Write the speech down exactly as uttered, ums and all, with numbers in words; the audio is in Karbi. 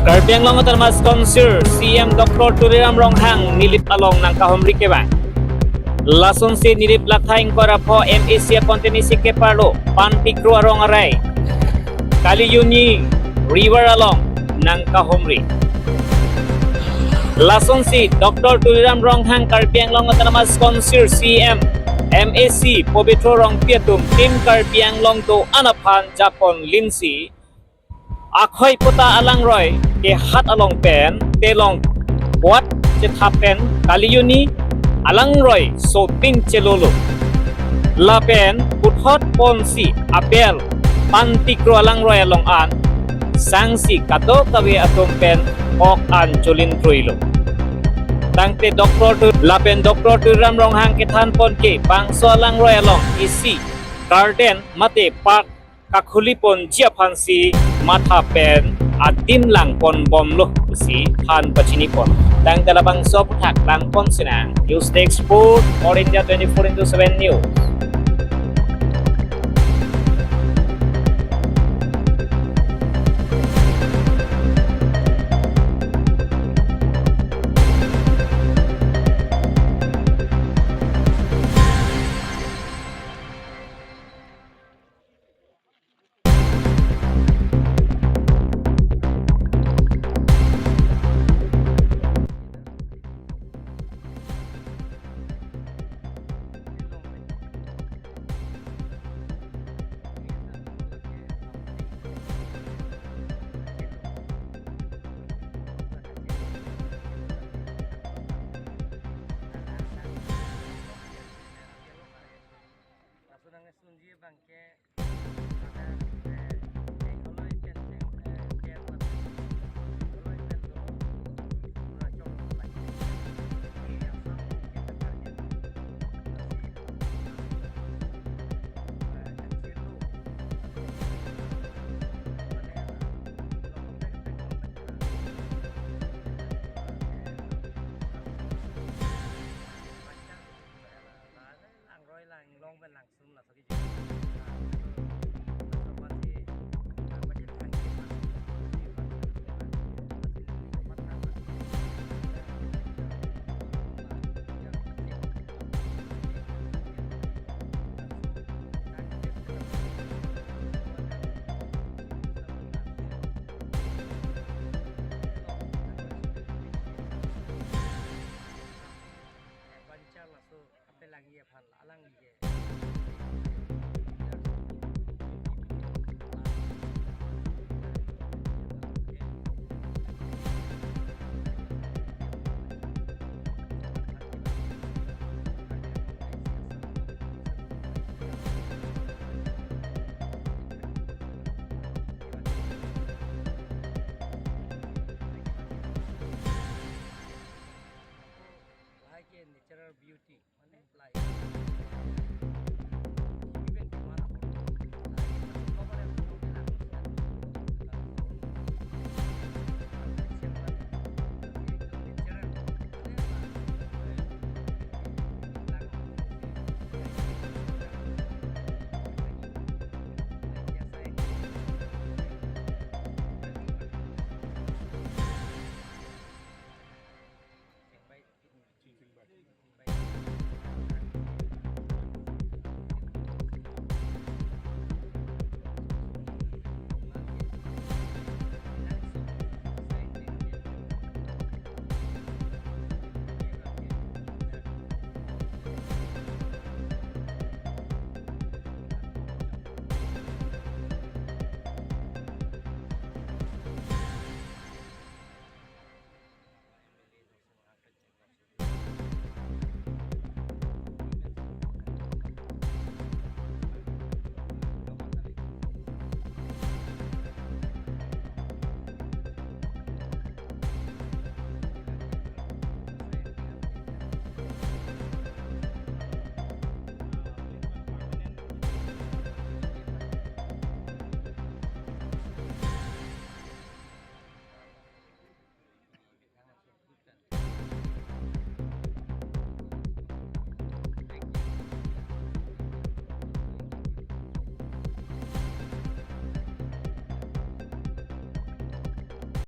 Karbi Anglong Autonomous Council C E M Doctor Tuliram Ronghang Nilip along nangkahumri kevang. Lasonsi Nilip lakha ingkoi ra pho M A C akontenisi keparlo Pantikro arong arai Kaliyuni River along nangkahumri. Lasonsi Doctor Tuliram Ronghang Karbi Anglong Autonomous Council C E M, M A C Pobitro Rongpi atum Team Karbi Anglong do-an aphan japon linsi akhoi puta alangroi kehat along pen telong puat chethap pen Kaliyuni alangroi shooting chelolo. Lapen puthot ponsi apel Pantikro alangroi along an sangsi kadokave atum pen ok an cholin truilo. Tangte Doctor Tu- lapen Doctor Tuliram Ronghang kethan pon ke bangso alangroi along isi garden mate park kakhuli ponji aphansi matha pen adim lang pon bomlo pusi than pachini pon. Tangte labangso aphuthak lang pon sinang. News Desk Report, All India twenty-four into seven News.